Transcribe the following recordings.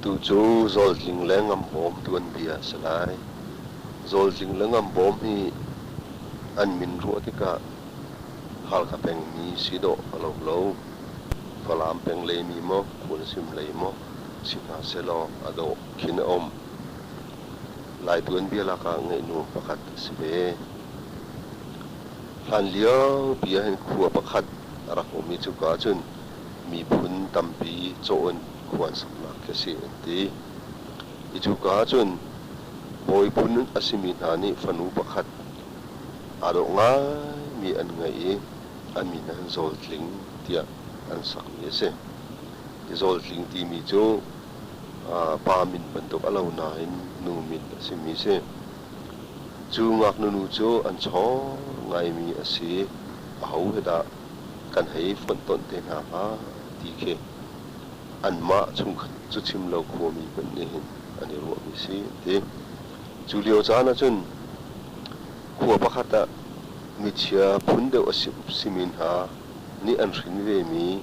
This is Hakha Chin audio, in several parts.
Atu cu Zawltling le Ngambawm tuanbia a si lai. Zawltling le Ngambawm hi an min ruah tikah Halkha pengmi si dawh a lo lo. Falam peng leimi maw, Khualsim lei maw si hna sehlaw a dawh khin a um. Lai tuanbia lakah ngeihnuam pakhat a si ve. Hlanlio pi ahhin khua pakhat a rak um i cuka ahcun miphun tampi cawh in khua an saknak khi a si an ti. I cuka ahcun bawi phun a simi hna nih fanu pakhat aa dawh ngaimi an ngeih i a min ah Zawltling tiah an sakmi a si. I Zawltling timi cu pa min bantuk a lo nain nu min a simi a si. Cu ngaknu nu cu an chawr ngaimi a si. Aho he dah kan hei fonhtonh te hna hnga ti khi anmah chungkhat cu chim lo khuami hmanh nih hin an i ruahmi si an ti. Cu lio caan ahcun khua pakhat ah michia phun deuh a simi hna nih an hrin vemi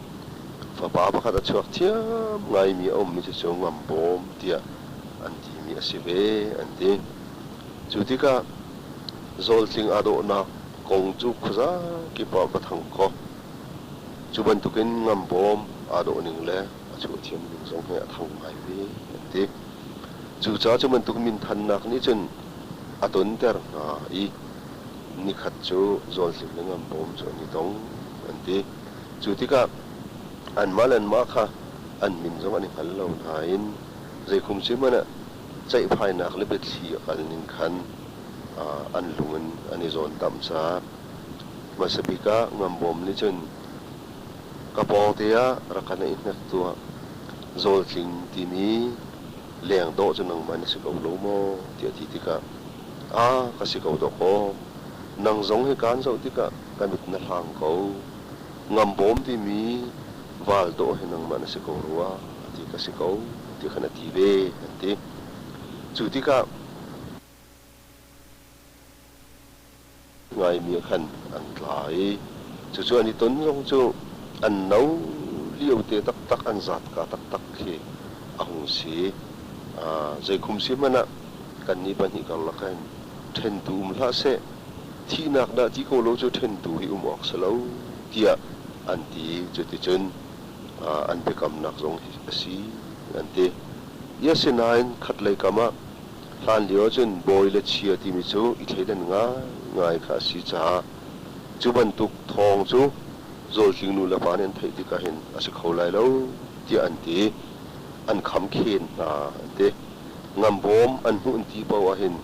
fapa pakhat a chuak thiam ngaimi a ummi cucu Ngambawm tiah an timi a si ve an ti. Cu tikah Zawltling aa dawhnak kong cu khuazakip ah va thang kaw cu bantukin Ngambawm aa dawhning le a chuahthiam ning zong hi a thang ngai ve an ti. Cucaah cu bantuk minthannak nih cun a tonter hna i nikhat cu Zawltling le Ngambawm cu an i tong an ti. Cu tikah anmah le anmah kha an min zong an i hngal lo nain zeikhum si hmanh ah ceihphainak le biathli a kal ning khan an lung in an i zawntamh caah hmasa bik ah Ngambawm nih cun ka pawngte ah rak kan i hnek tuah. Zawltling timi leng dawh cu nangmah na si ko lo maw tiah a ti tikah aa ka si ko dawkaw nang zong hi kaan zoh tikah ka mit na hlang ko. Ngambawm timi val dawh hi nangmah na si ko rua a ti ka si ko ti khan a ti ve an ti. Cu tikah ngaimi ah khan an tla i cucu an i ton zong cu an no liote taktak an zatka taktak khi a hung si. Zeikhum si hmanh ah kannih pahnih karlak hin ṭhentu um hlah seh, thihnak dah ti ko lo cu ṭhentu hi um awk si lo tiah an ti. Cuticun an biakamnak zong hi a si an ti. Asinain khatlei kam ah Hlanlio ahcun bawi le chia timi cu i thleidan ngaingai kha a si caah cu bantuk thawng cu Zawltling nu le pa nih an theih tikah hin a si kho lai lo tiah an ti. An khamkhen hna an ti. Ngambawm an hmuh an ti paoh ahhin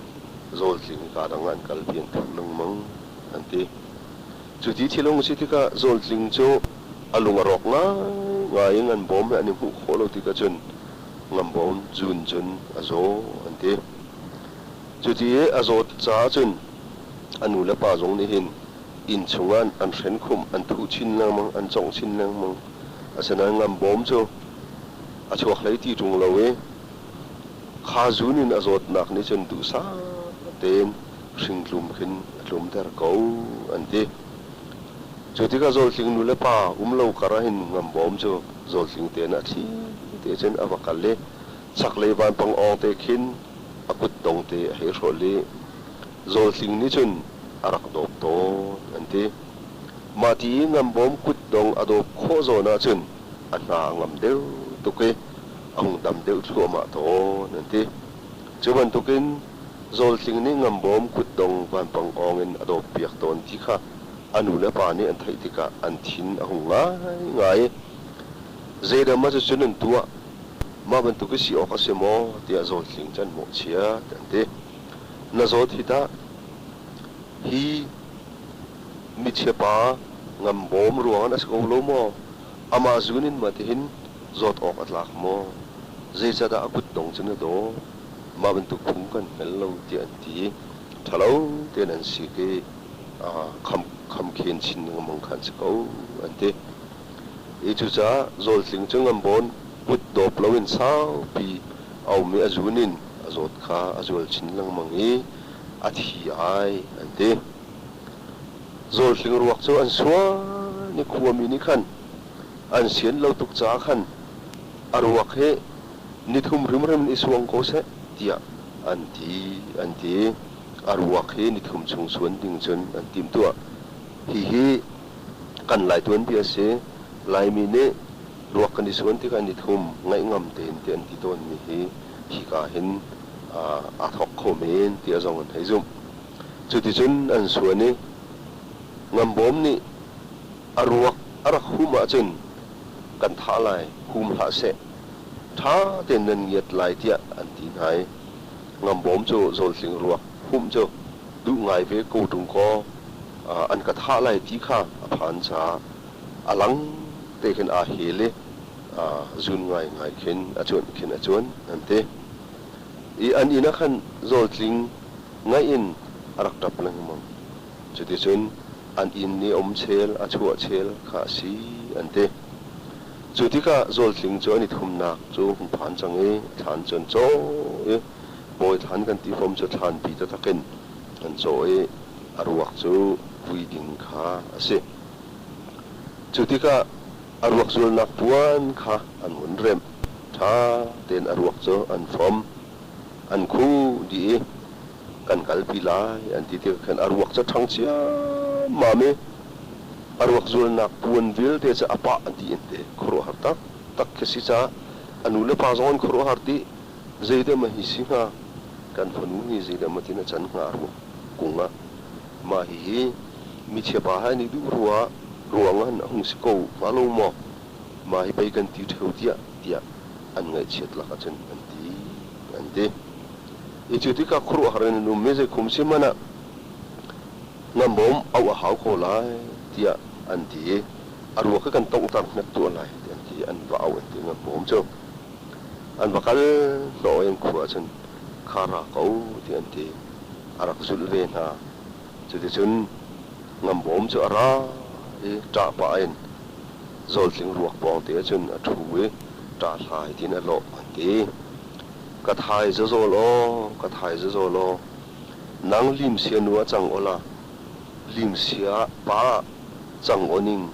Zawltling hi kaa dang ah an kalpi an thuh lengmang an ti. Cu ti thil a si tikah Zawltling cu a lung a rawk ngaingai i nganbawm he an i hmuh khawh lo tikah cun Ngambawm zun cun a zaw an ti. Cuti i a zawt caah cun a nu le pa zong nih hin inn chungah an hrenkhumh, an thuh chin lengmang, an congh chin lengmang. Asinain ngambawm cu a chuak hlei ti ṭung lo i kha zun in a zawtnak nih cun duhsah tein hringtlum khin a tlumter ko an ti. Cu tikah Zawltling nu le pa um lo kar ah hin ngambawm cu Zawltling te ah thli te cun a va kal i chaklei vanpang awng te khin a kutdong te a hei hrawlh i Zawltling nih cun a rak dawp tawn an ti. Mah ti i ngambawm kutdong a dawp khawh zawn ahcun a hna a ngam deuh tuk i a hung dam deuh thluahmah tawn an ti. Cu bantukin Zawltling nih ngambawm kutdong vanpang awng in a dawppiak tawn ti kha a nu le pa nih an theih tikah an thin a hung ngaingai i zeidah mah cucun an tuah, mah bantuk hi si awk a si maw tiah Zawltling cu an mawhchiat an ti. Na zawt hi tah hi michiapa ngambawm ruangah a si ko lo maw? Amah zun in mah tihin zawt awk a tlak maw? Zeicahdah a kutdong cu na dawt? Mah bantuk phung kan hngal lo tiah an ti i ṭhalo tein an sik i khamkhen chin lengmang kha an si ko an ti. I cucaah Zawltling cu ngambawn kut dawp loin saupi a um i a zun in a zawt kha a zual chin lengmang i a thi ai an ti. Zawltling ruak cu an suan i khuami nih khan an sian lo tuk caah khan a ruak hi Nithum hrimhrim in i suang ko seh, tiah an ti, an ti. A ruak hi nithum chung suan ding cun an timhtuah. Hihi kan Lai tuanbia a si. Laimi nih ruak kan i suan tikah nithum ngaihngam tein ti an ti tawnmi hi hika hin aa thawk kho men tiah zong an hei zumh. Cuticun an suan i Ngambawm nih a ruak a rak hum ahcun kan thah lai, hum hlah seh, ṭha tein nan ngiat lai tiah an ti hna i Ngambawm cu Zawltling ruak humh cu duh ngai ve ko ṭung kaw an ka thah lai ti kha a phan caah a lang te khin aa hel i zun ngaingai khin a cuanh khin a cuan an ti. I an inn ah khan Zawltling ngaih in a rak ṭap lengmang. Cuticun an inn i um chel a chuah chel kha a si an ti. Cu tikah Zawltling cu an i thumnak cu hung phan cang i thlan cu an cawh i bawi thlan kan ti fom cu thlanpi taktak in an cawh i a ruak cu vui ding kha a si. Cu tikah a ruak zulnak puan kha an hun remh. Ṭha tein a ruak cu an fom. An khuh dih i kan kalpi lai an ti tikah khan a ruak cu a ṭhang ciammam i a ruak zualnak puan vialte cu a pah dih an ti. Khuaruahhar taktak khi si caah a nu le pa zong an khuaruahhar dih. Zeidah maw hi si hnga? Kan fanu hi zeidah maw tin a can hnga ruak kung ah? Mah hihi michia pa he an i duh rua ruang ah a hung si ko hnga lo maw? Mah hi pei kan ti ṭheo tiah tiah an ngaihchiat lak ahcun an ti an ti. I cu tikah khuaruahhar in an um i zeikhum si hmanh ah ngambawm auh a hau ko lai tiah an ti i a ruak hi kan tonghter hnek tuah lai ti an ti i an va auh an ti ngambawm cu. An va kal hnawh i an khua ahcun kha ra ko ti an ti. A rak zulh ve hna. Cuticun ngambawm cu a ra i ṭah pah in zawltling ruak pawngte ahcun a ṭhu i ṭah hlai tiin a lawh an ti. Ka thai zazawl aw, ka thai zazawl aw, nang limsia nu ah cang aw la, limsia pa ah cang aw ning,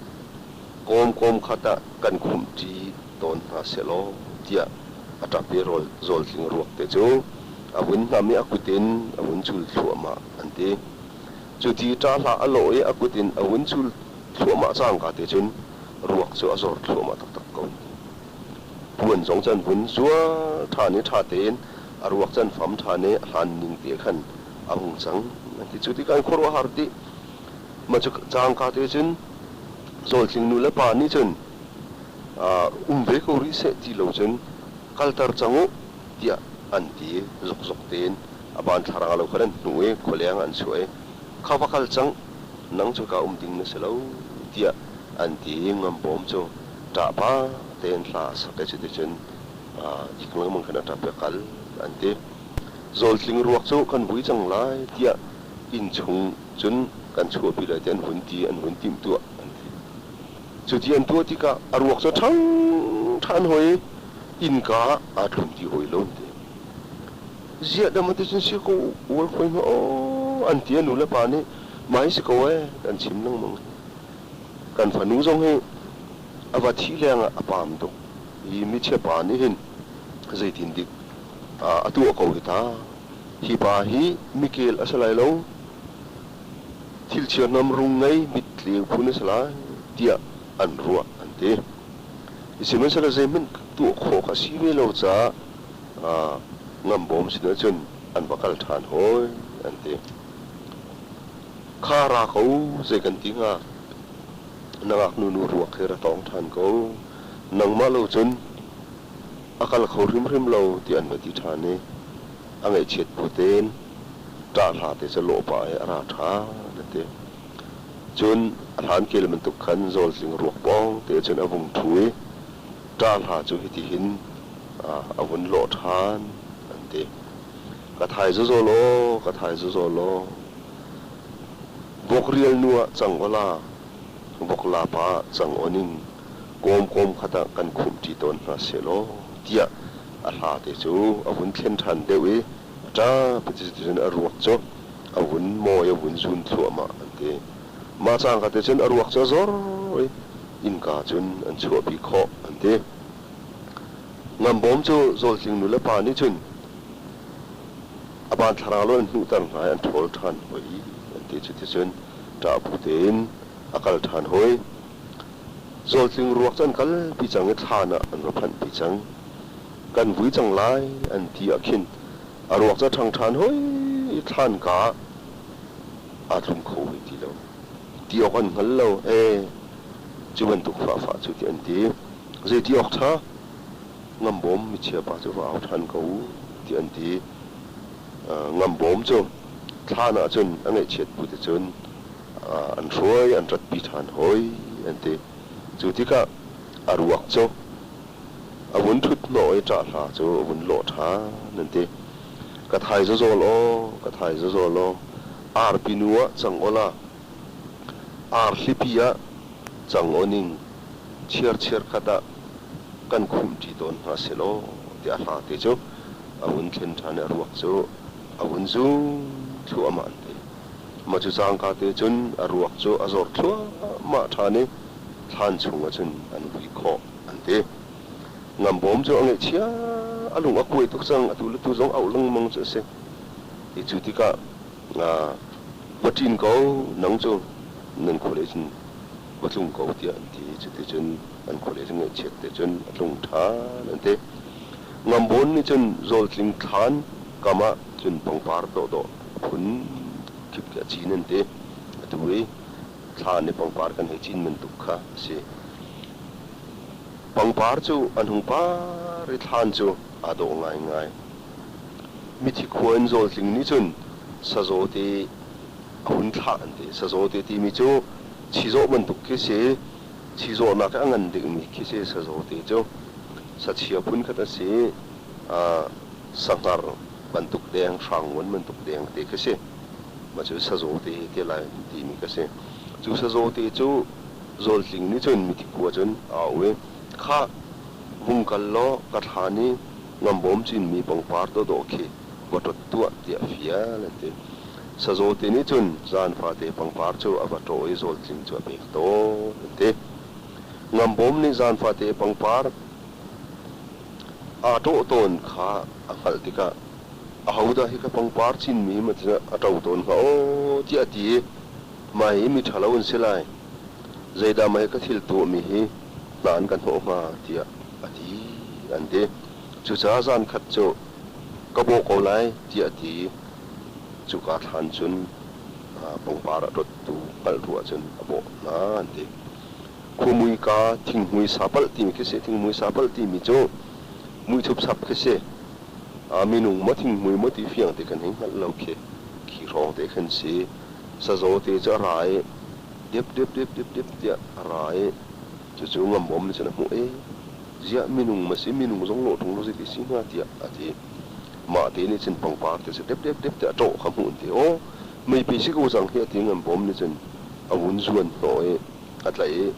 kawm kawm khat ah kan khumh ṭi tawn hna sehlaw tiah a ṭap i rawl zawltling ruak te cu a vun hnam i a kut in a vun cul thluahmah an ti. Cu ti ṭah hlah a lawh i a kut in a vun cul thluahmah cangka te cun ruak cu a zor thluahmah taktak ko. Puan zong cu an vun zual ṭhan i ṭha tein a ruak cu an fam ṭhan i a hlan ning te khan a hung cang an ti. Cu tikah an khuaruahhar dih. Mah cu cangka te cun Zawltling nu le pa nih cun um ve ko rih seh ti lo cun kalter cang u tiah an ti i zokzok tein a ban thlarang lo khan an hnuh i khualeng an chuah i kha va kal cang nang cu ka um ding na si lo tiah an ti i ngambawm cu ṭahpa tein hla a sak i cuticun ik lengmang khan a ṭap i a kal an ti. Zawltling ruak cu kan vui cang lai tiah inn chung cun kan chuahpi lai ti an hun ti an hun timhtuah an ti. Cu ti an tuah tikah a ruak cu a ṭhang ṭhan hoi i innka ah aa tlun ti hoi lo an ti. Ziah dah maw ticun si ko ual hoi hnga aw an ti a nu le pa nih mah hi si ko ee an chim lengmang. Kan fanu zong hi a va thih lengah a paam tuk. Hi michia pa nih hin zeitin dik a tuah ko hi ta. Hi pa hi mikel a si lai lo. Thilchia hnam rung ngei mittleu phun a si lai tiah an ruah an ti. Sihmanhsehlaw zeihmanh tuah khawh kha a si ve lo caah ngambawm sinah cun an va kal ṭhan hawi an ti. Kha ra ko zei kan ti hnga? Na ngaknu nu ruak hi ra tawng ṭhan ko. Nangmah lo cun a kal kho hrimhrim lo tiah an va ti ṭhan i a ngaihchiat bu tein ṭah hla te cu lawh pah i a ra ṭhan a ti. Cun a hlan kel bantuk khan zawltling ruak pawng te cun a vung ṭhu i ṭah hla cu hitihin a vun lawh ṭhan an ti. Ka thai zazawl aw, ka thai zazawl aw. Vok rial nu ah cang aw la, vok lapa ah cang aw ning, kawm kawm khat ah kan khumh ṭi tawn hna sehlaw tiah a hla te cu a vun thlen ṭhan deuh i a ṭap cun a ruak cu a vun mawi a vun zun thluahmah an ti. Mah cangka te cun a ruak cu a zor i innka cun an chuahpi khawh an ti. Ngambawm cu Zawltling nu le pa nih cun a ban thlarau lo an hnuhter hna i an ṭhawl ṭhan hoi an ti. Cuticun ṭah bu tein a kal ṭhan hoi. Zawltling ruak cu an kalpi cang i thlan ah an va phanhpi cang. Kan vui cang lai an ti ah khin a ruak cu a ṭhang ṭhan hoi i thlan ka ah aa tlum kho hoi ti lo. Ti awk an hngal lo ee cu bantuk fahfah cu ti an ti. Zei ti awk ṭha ngambawm michia pa cu va au ṭhan ko u ti an ti. Ngambawm cu thlan ah cun a ngaihchiat bu te cun an hruai an ratpi ṭhan hoi an ti. Cu tikah a ruak cu a vun ṭhut hnawh i ṭahhla cu a vun lawh ṭhan an ti. Ka thai zazawl aw, ka thai zazawl aw, arpi nu ah cang aw la, arhlipi ah cang aw ning, chiarchiar khat ah kan khumhṭi tawn hna sehlaw tiah a hla te cu a vun thlen ṭhan i a ruak cu a vun zum thluahmah an ti. Mah cu cangka te cun a ruak cu a zor thluahmah ṭhan i thlan chungah cun an vui khawh an ti. Ngambawm cu a ngaihchia, a lung a kuai tuk cang, atu le tu zong auh lengmang cu a si. I cu tikah va ṭin ko, nang cu nan khualei cun va tlung ko tiah an ti. Cuticun an khualei cun ngaihchiat te cun a tlung ṭhan an ti. Ngambawn nih cun Zawltling thlan kam ah cun pangpar dawhdawh phun kip khi a cin an ti. Atu i thlan i pangpar kan hei cin bantuk kha a si. Pangpar cu an hung par i thlan cu aa dawh ngaingai. Mithi khua in Zawltling nih cun sazaw te a hun thlah an ti. Sazaw te timi cu chizawh bantuk khi si. Chizawhnak i a ngan dingmi khi si sazaw te cu. Sachia phunkhat a si. Sahngar bantuk deng, hrangngun bantuk deng te khi si. Mah cu sazaw te ti lai timi ka si. Cu sazaw te cu Zawltling nih cun mithi khua cun a auh i, Khah, vung kal law ka thlan i ngambawm cinmi pangpar dawdawh khi va ṭot tuah tiah fial an ti. Sazawte nih cun zan fate pangpar cu a va ṭawh i Zawltling cu a pek tawn an ti. Ngambawm nih zan fate pangpar aa ṭawh tawn kha a hngalh tikah ahodah hi ka pangpar cinmi a ṭo tawn hnga aw tiah a ti i mah hi mi ṭhalo an si lai. Zeidah mah hi ka thil tuahmi hi hna an ka hnawh hnga tiah a ti an ti. Cucaah zan khat cu ka bawh ko lai tiah a ti i cuka thlan cun pangpar a ṭottu hngalh ruah cun a bawh hna an ti. Khuamui ka thinghmui sapalh timi khi si. Thinghmui sapalh timi cu muithup sap khi si. Minung maw thinghmui maw ti fiang te kan hei hngalh lo khi. Khi hrawng te khan si. Sazaw te cu a ra i dip dip dip dip dip tiah a ra i cucu ngambawm nih cun a hmuh i ziah minung ma si minung zong lawh ṭung lo zeiti si hnga tiah a ti. Mah te nih cun pangpar te cu dip dip dip tiah a ṭawh kha hmuh an ti. Aw meipi si ko cang hi a ti ngambawm nih cun a vun zuan hnawh i a tlaih i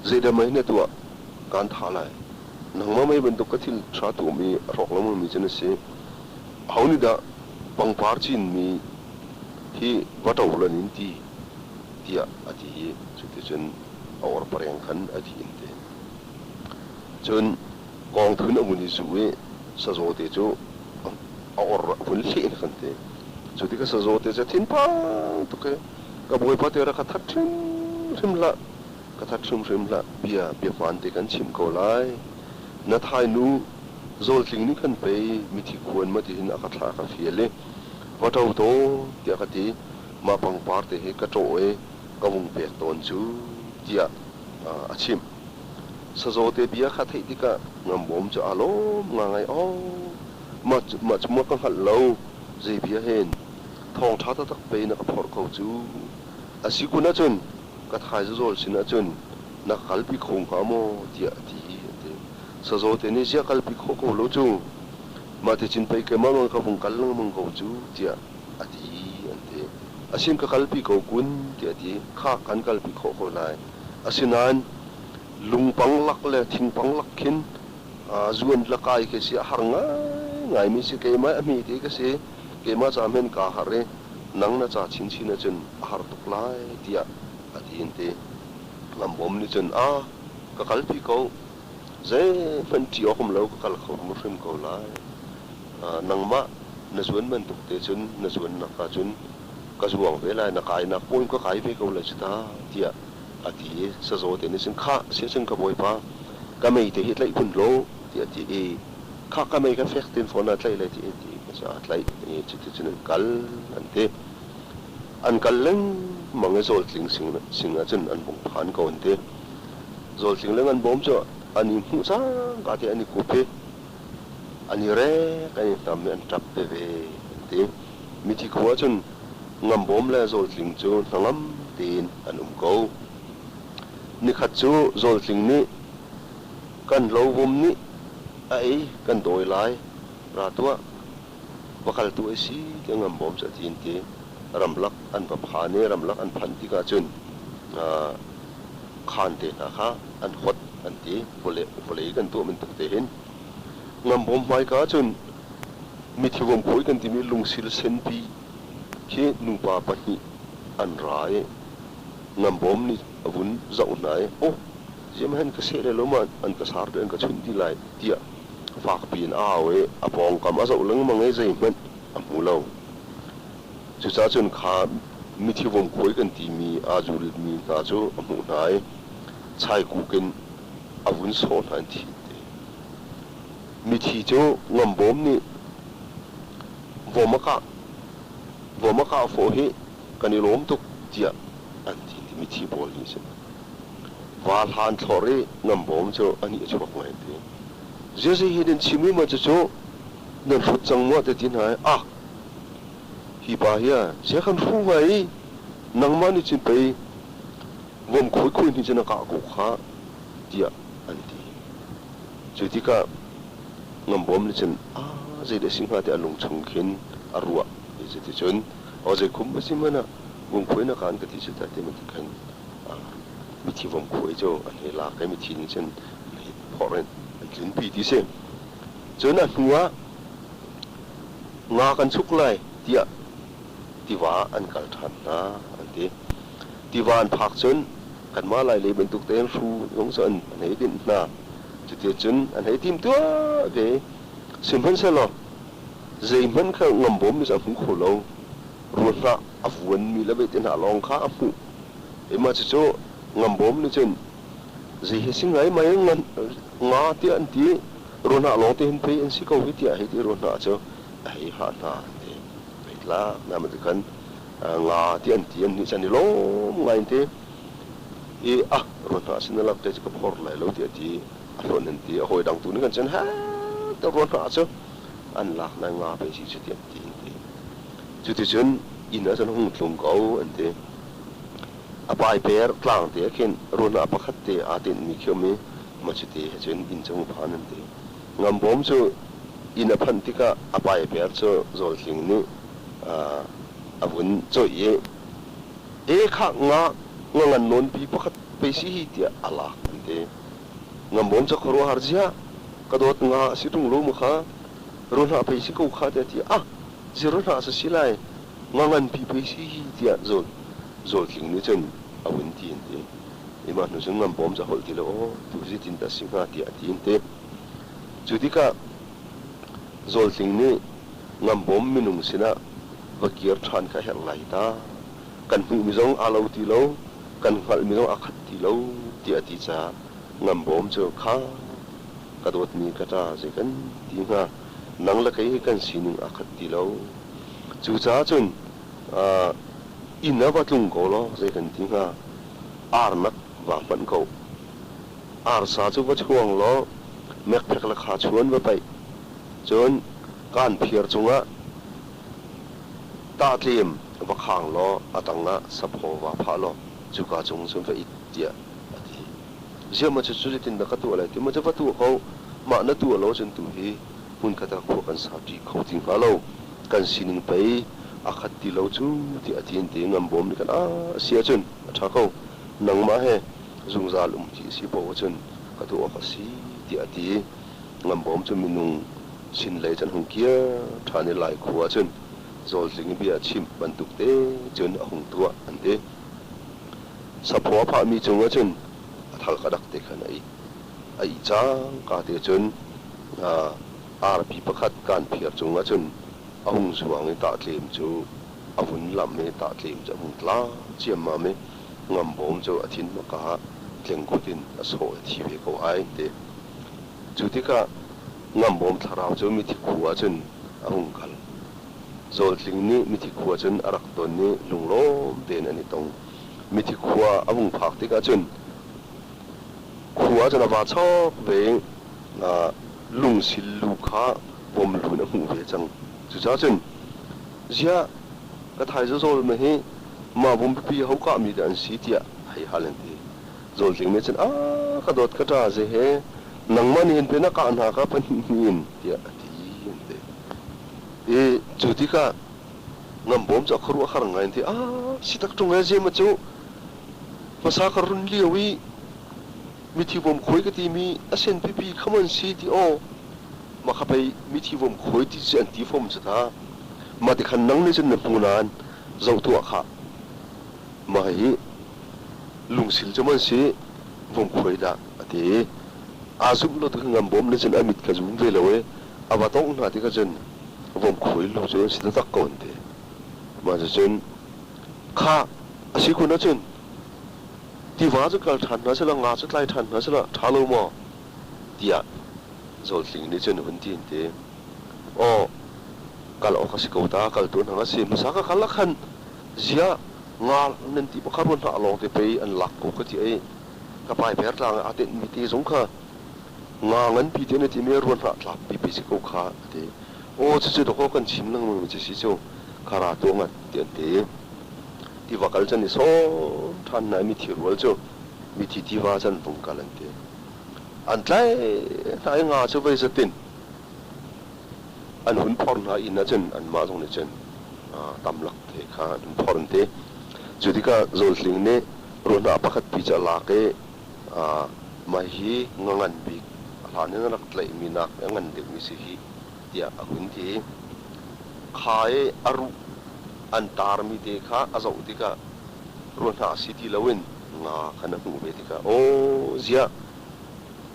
zeidah mei na tuah kaan thah lai. Nangmah mei bantuk ka thil ṭha tuahmi a hrawk lengmangmi cu na si. Aho nih dah pangpar cinmi hi va ṭo lan in ti tiah a ti i cuticun a orpareng khan a dih in ti. Cun kawngthun a vun i zuh i sazaw te cu a or a vun hleh kan ti. Cu tikah sazaw te cu thinphang tuk i ka bawipa te rak ka that hrimhrim hlah, ka that hrimhrim hlah, bia bia hmaan te kan chimh ko lai. Na thainu Zawltling nih khan pei mithi khuan maw tihin a ka thlah a ka fial i va ṭo tawn tiah ka ti. Mah pangpar te hi ka ṭawh i ka vung pek tawn cu tiah a chimh. Sazaw te bia kha theih tikah ngambawm cu aa lawm ngangai. Aw, mah cu maw ka hngalh lo, zei bia hen thawngṭha taktak pei na ka phorh ko cu. A si kun ahcun ka thaizazawl sin ahcun na ka kalpi kho hnga maw tiah a ti an ti. Sazaw te nih ziah kalpi khawh ko lo cu mah ti cin pei keimah nawn ka vung kal lengmang ko cu tiah a ti an ti. Asin ka kalpi ko kun tiah a ti. Khah kan kalpi khawh ko lai. Asinain lungpang lak le thingpang lak khin zuan le kai khi si a har ngaingaimi si. Keimah a hmi te ka si. Keimah ca hmenh kaa harh i nang na ca chinchin ahcun a har tuk lai tiah a ti an ti. Ngambawm nih cun a ka kalpi ko. Zeihmanh ṭih awk um lo ka kal kho hrimhrim ko lai. Nangmah na zuan bantuk te cun na zuannak ah cun ka zuang ve lai, na kainak pawl ka kai ve ko lai cu ta, tiah a ti i sazaw te nih cun khah siah cun ka bawipa ka mei te hi tlaih kun law tiah a ti i khah ka mei ka fek tin fawn ah tlaih lai ti ti aa tlaih i cuticun an kal an ti. An kal lengmang i zawltling sing ah cun an vung phan ko an ti. Zawltling le ngan bawm cu an i hmuh cangka te an i kup i an i rek an i hnam i an ṭap veve an ti. Mithi khua cun ngambawm le zawltling cu hnangam tein an um ko. Nikhat cu zawltling nih kan lo vom nih a ei kan dawi lai ra tuah va kal tuah i si tiah ngambawm cu a ti an ti. Ramlak an va phan i ramlak an phanh tikah cun khaan te hna kha an hot an ti. Vawlei kan tuah bantuk te hin ngambawm hmaika ahcun mithi vomkhuai kan timi lungsil senpi khi nupa pahnih an ra i ngambawm nih a vun zoh hna i aw ziam hen ka seh le lo ma an ka sar an ka chunh dih lai tiah fakpi in a au i a pawngkam a zoh lengmang i zeihmanh a hmu lo. Cucaah cun kha mithi vomkhuai kan timi aa zulmi hna cu a hmuh hna i chaikuk in a vun sawh hna in thi an ti. Mithi cu ngambawm nih vom a kah vom a kah fawh hi kan i lawm tuk tiah an ti ti mithi pawl nih cun. Va hlan thlor i ngambawm cu a nih a chuak ngai an ti. Ziazi hi nan chim i maw cucu nan hrut cang maw te ti hna i ah hi pa hi a sia kan hru ngai i nangmah nih cun pei vom khui khui nih cun a kah ko kha tiah an ti. Cu tikah ngambawm nih cun aa zeidah a si hnga tiah a lung chung khin a ruah i cuticun aw zeikhum a si hmanh ah vumkhuai na kaan ka ti cu ta ti bantuk khan mithi vomkhuai cu an hei lak i mithi nih cun an hei phorh in an tlunpi ti si. Cun a hnu ah nga kan chuk lai tiah tiva ah an kal ṭhan hna an ti. Tiva an phak cun kanmah Lailei bantuk tein hru zong cu an hei dinh hna. Cuticun an hei timtuah ve. Sihmanhsehlaw zeihmanh kha ngambawm nih a hmu kho lo. Ruahnah a vuanmi le vete hna lawng kha a hmuh. I mah cucu ngambawm nih cun zei hi si ngai mai nga tiah an ti. Ruahnah lawng te hin pei an si ko hi tiah hei ti ruahnah cu a hei hah hna an ti. Hei tlak na ma khan nga ti an ti an nih chan i lawm ngai an ti. I ah ruahnah sin na lak te cu ka phor lai lo tiah ti a hlonh an ti. A hawi dang tu nih kan cun ha te ruahnah cu an lak nai nga pe si cu ti an ti an ti. Cuticun inn ah cun hung tlung ko an ti. A paiper tlang te ah khin ruahnah pakhat te aa tinhmi khi um i mah cuti he cun inn cu hung phan an ti. Ngambawm cu inn a phanh tikah a paiper cu Zawltling nih a vun coih i e khah nga nga ngan nawnpi pakhat pei si hi tiah a lak an ti. Ngambawm cu khuaruahhar ziah ka dawt nga a si ṭung lo maw kha ruahnah pei si ko kha tiah a ti. Ah ziruahnah a si lai nga nganpi pei si hi tiah Zawl Zawltling nih cun a vun ti an ti. I mah hnu cun ngambawm cu a holh ti lo aw tu zeitin dah si hnga tiah a ti an ti. Cu tikah Zawltling nih ngambawm minung sinah va kir ṭhan kha a herh lai ta. Kan hmuhmi zong aa lo ti lo, kan hngalhmi zong aa khat ti lo tiah a ti caah ngambawm cu kha ka dawtmi ka ṭa zei kan ti hnga nang le kei hi kan sining aa khat ti lo. Cucaah cun inn ah va tlung ko law zei kan ti hnga arnak vaa hmanh ko. Arsa cu va chuang law mekphek le kha chuan va paih. Cun kaan phiar cungah tahtlem va khang law a tangah saphaw vaa phah law cuka cung cun va it tiah a ti. Ziah maw cucu zeitindah ka tuah lai ti maw cu va tuah ko. Mah na tuah lo ahcun tu hi hmunkhat ah khua kan sa ṭi kho ti hnga lo. Kan sining pei a khat ti lo cu tiah a ti an ti. Ngambawm nih khan ah a si ahcun a ṭha ko. Nangmah he zungzal um ti a si paoh ahcun ka tuah awk a si tiah a ti. Ngambawm cu minung sin lei cun hung kir ṭhan i Lai khua cun Zawltling i bia a chimh bantuk te cun a hung tuah an ti. Saphaw a phahmi cungah cun a thal ka dak te khan a it. A ih cangka te cun arpi pakhat kaan phiar cungah cun a hung zuang i tahtlem cu a vun lam i tahtlem cu a hung tla ciammam i ngambawm cu a thin hmaka ah tlengkut in a sawh i a thi ve ko ai an ti. Cu tikah ngambawm thlarau cu mithi khua ah cun a hung kal. Zawltling nih mithi khua cun a rak ton i lunglawm tein an i tong. Mithi khua a hung phak tikah cun khua cun a vaa chawk ve i lungsil lu kha vomlu in a hmuh ve cang. Cucaah cun ziah ka thaizazawl ma hi mah vumpipi ho kahmi dah an si tiah hei hal an ti. Zawltling nih cun a ka dawt ka ṭa ze he nangmah nih hin pe na kah hna kha pahnih hnih in tiah a ti an ti. I cu tikah ngambawm cu a khuaruah har ngai an ti. A si tak ṭung he zema cu hmasa ka run lio i mithi vom khuai ka timi a sen pipi kham an si ti aw mah kha pei mithi vom khuai ti cu an ti fom cu ta. Mah ti khan nang nih cun na hmu nain zoh tuah khah. Mah hi lungsil cu man si vomkhuai dah a ti i aa zumh lo tik ngambawm nih cun a mit kha zum ve lo i a va tongh hna tikah cun vomkhuai lu cu an si taktak ko an ti. Mah cucun kha a si kun ahcun tiva cu kal ṭhan hna sehla nga cu tlai ṭhan hna sehla ṭha lo maw tiah Zawltling nih cun a hun ti an ti. Aw kal awk a si ko ta kal tuan hang a si hmasa ka kal ah khan Ziah nga nan ti pakhat ruan hlah lawng te pei an lak ko ka ti ai. Ka paiper tlang aa tenhmi te zong kha nga nganpi te na timi ruan hlah tlak pipi si ko kha a ti. Aw cucu dawkaw kan chim lengmang mi cu si cu khara tuah ngat ti an ti. Tiva kal can i sawm ṭhan hna i mithi rual cu mithi tiva can vung kal an ti. An tlaih hna i nga cu vei zatin An hun phor hna inn ahcun anmah zong nih cun tamlak te kha an hun phor an ti. Cu tikah Zawltling nih ruahnah pakhat pi cu a lak i mah hi nga ngan bik a hlan in a rak tlaihmi nak a ngan deuhmi si hi tiah a hun ti. Kha i a ruh an tarmi te kha a zoh tikah ruahnah si ti loin nga khan a hmuh ve tikah aw ziah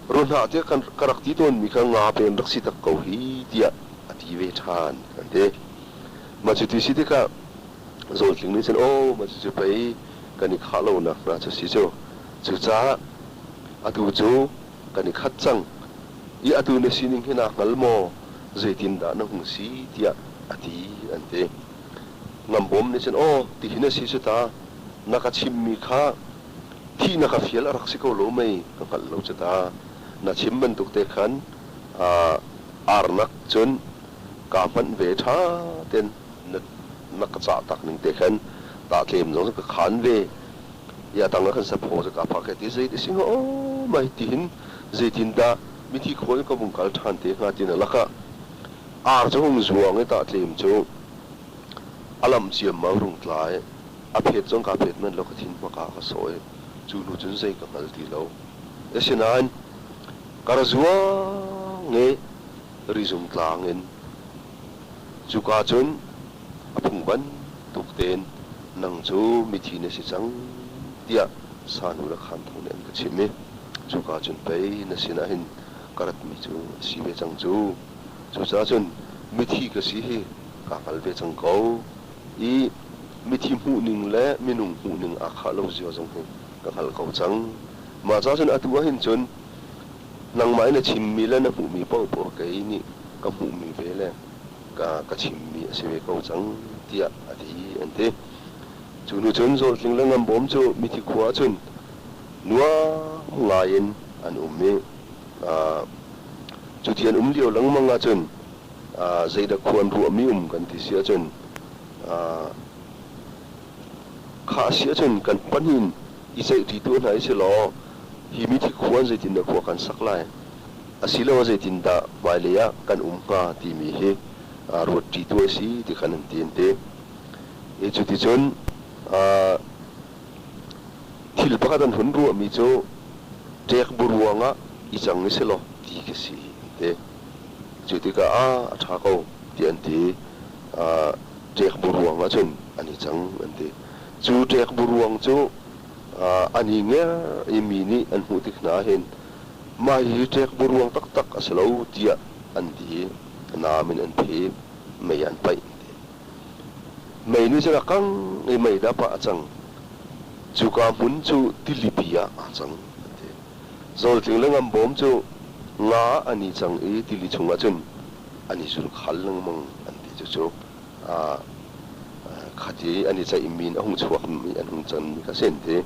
Ruhnah tiah ka rak ti tawnmi kha nga pe in rak si tak ko hi tiah a ti ve ṭhan an ti. Mah cu ti si tikah Zawltling nih cun aw mah cucu pei kan i khah lonak hna cu si cu. Cucaah atu cu kan i khat cang i atu na sining hi naa hngal maw? Zeitindah na hung si tiah a ti an ti. Ngambawm nih cun aw tihin a si cu ta na ka chimmi kha Thihnak a fial a rak si ko lo mei ka hngalh lo cu ta. Na chim bantuk te khan arnak cun kaa hmanh ve ṭha tein na ka cah tak ning te khan tahtlem zong ka khan ve. I a tang ah khan saphaw cu kaa phak he ti zei ti si hnga aw mai tihin zeitindah mithi khua in ka vung kal ṭhan te hnga ti na lakah ar cu hung zuang i tahtlem cu a lam ciammam rung tla i A phet zong kaa phet manh lo, ka thin hmaka ka sawh i cu hnu cun zei ka hngal ti lo. Asinain ka ra zuang i rizung tlang in cuka cun a phung bantuk tein nang cu mithi na si cang tiah sanu le khanthong nih an ka chimh i cuka cun pei na sinah hin ka ratmi cu a si ve cang cu. Cucaah cun mithi ka si hi kaa hngal ve cang ko. I mithi hmuhning le minung hmuhning aa khah lo zia zong hi ka hngalh ko cang. Mah ca cun atu ahhin cun nangmah in na chimmi le na hmuhmi paohpaoh kei nih ka hmuhmi ve le ka, ka chimmi a si ve ko cang tiah a ti an ti. Cu hnu cun Zawltling le Ngambawm cu mithi khua ahcun nuam ngai in an um i cuti an um lio lengmang ahcun zeidah khua an ruahmi um kan ti si ahcun kha a si ahcun kan pahnih in i ceihṭi tu hna i si law hi mithi khua in zeitindah khua kan sak lai asiloah zeitindah hmailei ah kan um hnga timi hi ruatṭi tu a si ti khan an ti an ti. I cuticun thil pakhat an hun ruahmi cu ṭek bu ruangah i cang i si law ti ka si an ti. Cu tikah a ṭha ko tiah an ti. Ṭek bu ruang ahcun an i cang an ti. Cu ṭek bu ruang cu an i nger i mi nih an hmuh tik hna ahhin Mah hihi ṭek buruang taktak a si lo tiah an ti i naam in an phe, mei ah an paih an ti. Mei nih cun a kang i meidap ah a cang. Cuka hmun cu tilipi ah aa cang an ti. Zawltling le ngambawm cu nga ah an i cang i tili chungah cun an i zulkhal lengmang an ti. Cucu khati an i ceihmi in a hung chuakmi an hung canmi kha a si an ti.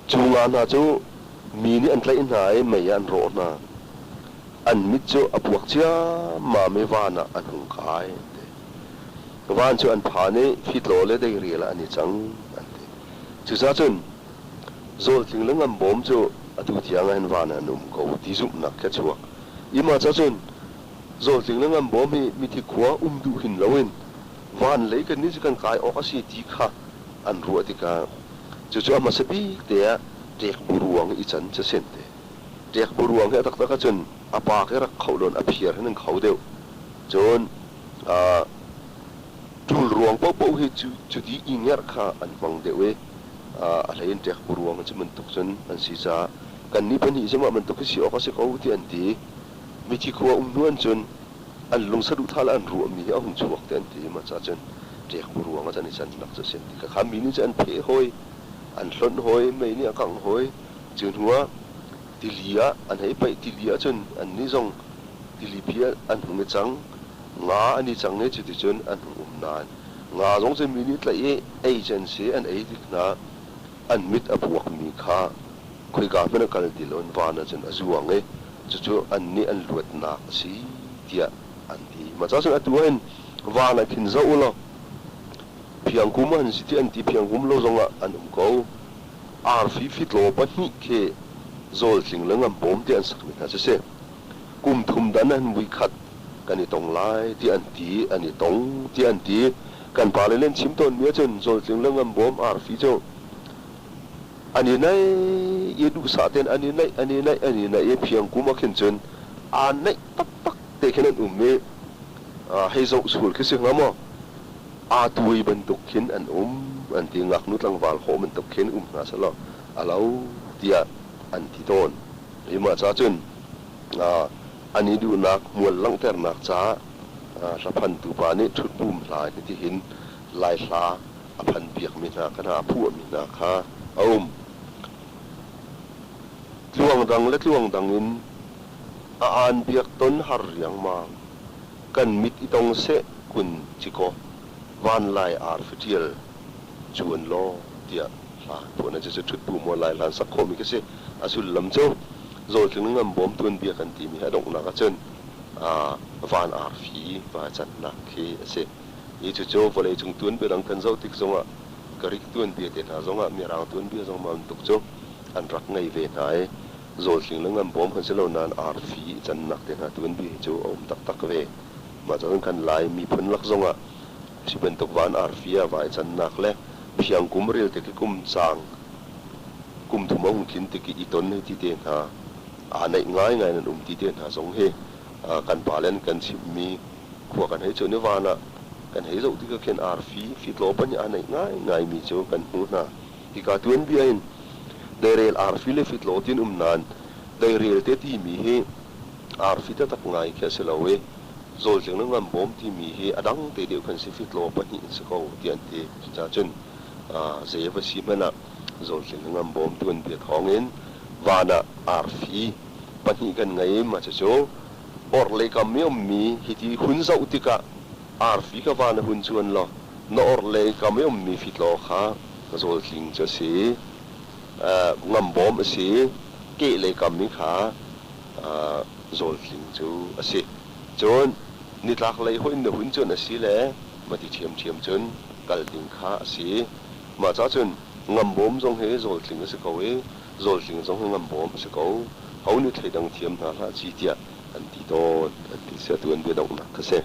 Cu nga hna cu mi nih an tlaih hna i mei ah an rawh hna. An mit cu a puak ciammam i van ah an hung kai an ti. Van cu an phan i fitlaw le deirial ah an i cang an ti. Cucaah cun zawltling le ngambawm cu atu tiang ah hin van ah an um ko ti zumhnak khi a chuak. I mah caah cun zawltling le ngambawm hi mithi khua um duh hin loin van lei kannih cu kan kai awk a si ti kha an ruah tikah cucu a hmasa bik te ah ṭekbu ruang i can cu sin te. Ṭekbu ruang hi a taktak ahcun a pa khi rak khoh lawn a phiar hin an kho deuh. Cun ṭul ruang paohpaoh hi cuti i ngerh kha an hmang deuh i a hlei in ṭekbu ruang hi cu bantuk cun an si caah kannih pahnih cu mah bantuk hi si awk a si ko ti an ti. Mithi khua um hnu an cun an lung saduhthah le an ruahmi hi a hung chuak te an ti. Mah caah cun ṭekbu ruang ah an i cannak cu a si an ti. Khakha mi nih cun an pheh hawi, an hlonh hawi, mei nih a kangh hawi. Cu hnu ah tili ah an hei paih. Tili ahcun annih zong tilipi ah an hung i cang. Nga an i cang i cuticun an hung um nain nga zong cu mi nih tlaih i ei cu an si. An ei tik hna an mit a puakmi kha khoika hmanh a kal ti lo in van ahcun a zuang i cucu annih an luatnak a si tiah an ti. Mah caah cun atu ahhin van ah khin zoh u law phiangkum an si ti an ti phiangkum lo zongah an um ko. Arfi fitlaw pahnih khi zawltling le ngambawm ti an sakmi hna cu si. Kum thum dan an vuikhat kan i tong lai ti an ti, an i tong ti an ti. Kan pale nih an chim tawnmi ahcun zawltling le ngambawm arfi cu an i naih i duhsah tein an i naih, an i naih, an i naih i phiangkum ah khin cun aa naih taktak te khin an um i hei zoh sul khi si hnga maw? Aa tuai bantuk khin an um an ti. Ngaknu tlangval hawh bantuk khin um hna selaw a lo tiah an ti tawn. Hi mah ca cun an i duhnak hmual langhternak caah hlaphantu pa nih ṭhutbum hla in hitihin Lai hla a phanpiakmi hna kha hna a phuahmi hna kha a um. Tluang dang le tluang dang in a aan biak ton har riangmang. Kan mit i tong seh kun cikaw vanlai arfi ṭial cuan law tiah hla an phuah. Cucu ṭhutbu maw Lai hla an sak khawhmi khi si. A sullam cu Zawltling le Ngambawm tuanbia kan timi hi a donghnak ahcun van arfi va cannak khi a si. Hi cucu vawleicung tuanbia dang kan zoh tik zongah Greek tuanbia te hna zongah Mirang tuanbia zong mah bantuk cu an rak ngei ve hna i Zawltling le Ngambawm kan si lo nain arfi i cannak te hna tuanbia hi cu a um taktak ve. Mah cun kan Lai miphun lak zongah hi bantuk van arfi ah vai cannak le phiangkum rel tik i kum caang kum thum a hung tlin tik i i ton hei ti te hna aa naih ngaingai in an um ti te hna zong hi kan pale an kan chimhmi khua kan hei cun i van ah kan hei zoh tikah khin arfi fitlaw pahnih aa naih ngaingaimi cu kan hmuh hna. Hika tuanbia in deirel arfi le fitlaw ti an um nain deirel te timi hi arfi taktak ngai khi a si lo i zawltling le ngambawm timi hi a dang te deuh khan si fitlaw pahnih an si ko ti an ti. Cucaah cun zei a va si hmanh ah zawltling le ngambawm tuanbia thawngin van ah arfi pahnih kan ngei. Mah cucu orhlei kam i ummi hiti hun zoh tikah arfi kha van a hun cuan law na orhlei kam i ummi fitlaw kha zawltling cu a si, ngambawm a si, kehlei kam i kha zawltling cu a si. Cun nitlaklei hoih na hun cun a si le mati ṭhiamṭhiam cun kal ding kha a si. Mah caah cun ngambawm zong hi zawltling a si ko i zawltling zong hi ngambawm a si ko. Ho nih thleidang thiam hna hlah ci tiah an ti tawn an ti. Atu an bia donghnak kha si.